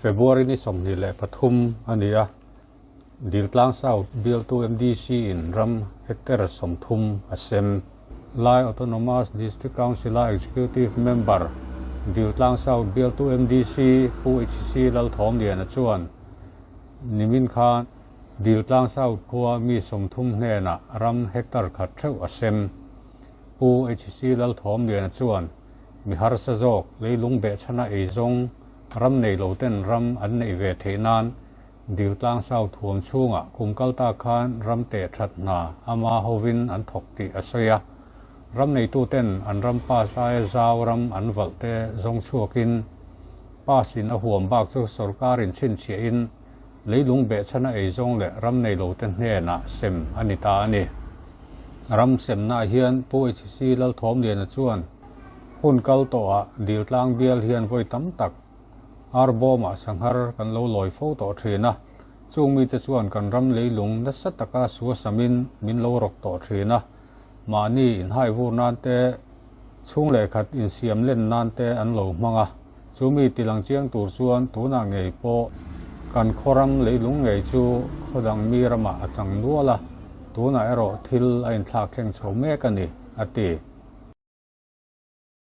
February ni 23 a ni a, Diltlang South bialtu MDC in ram hectare 30 a sem. Lai Autonomous District Council-a Executive Member, Diltlang South bialtu MDC Pu HC Lalthawmliana chuan nimin khan Diltlang South khua mi 30 hnenah ram hectare khat theuh a sem. Pu HC Lalthawmliana chuan mi harsa zawk leilung behchhana eizawng ram nei lo ten ram an neih ve theih nan Diltlang South huam chhungah kum kal ta khan ram teh that hna ama hovin an thawk tih a sawi a. Ram neitu ten an ram pass aia zau ram an valh te zawng chhuakin pass in a huam bak chu sorkarin chhinchhiahin leilung behchhana eizawng leh ram nei lo te hnenah sem a ni ta a ni. Ram semnaah hian Pu HC Lalthawmliana chuan hun kal tawhah Diltlang bial hian vawi tam tak Arbawmah sanghar kan lo lawi fo tawh thin a, chung mite chuan kan ram leilung nasa taka suasamin min lo rawk tawh thin a, mahni inhaivur nan te, chhung leh khat insiam len nan te an lo hmang a, chu mi tilang chiang tur chuan tunah ngei pawh kan khaw ram leilung ngei chu khaw dang mi ramah a chang nual a, tunah erawh thil a inthlak thleng chho mek a ni, a ti.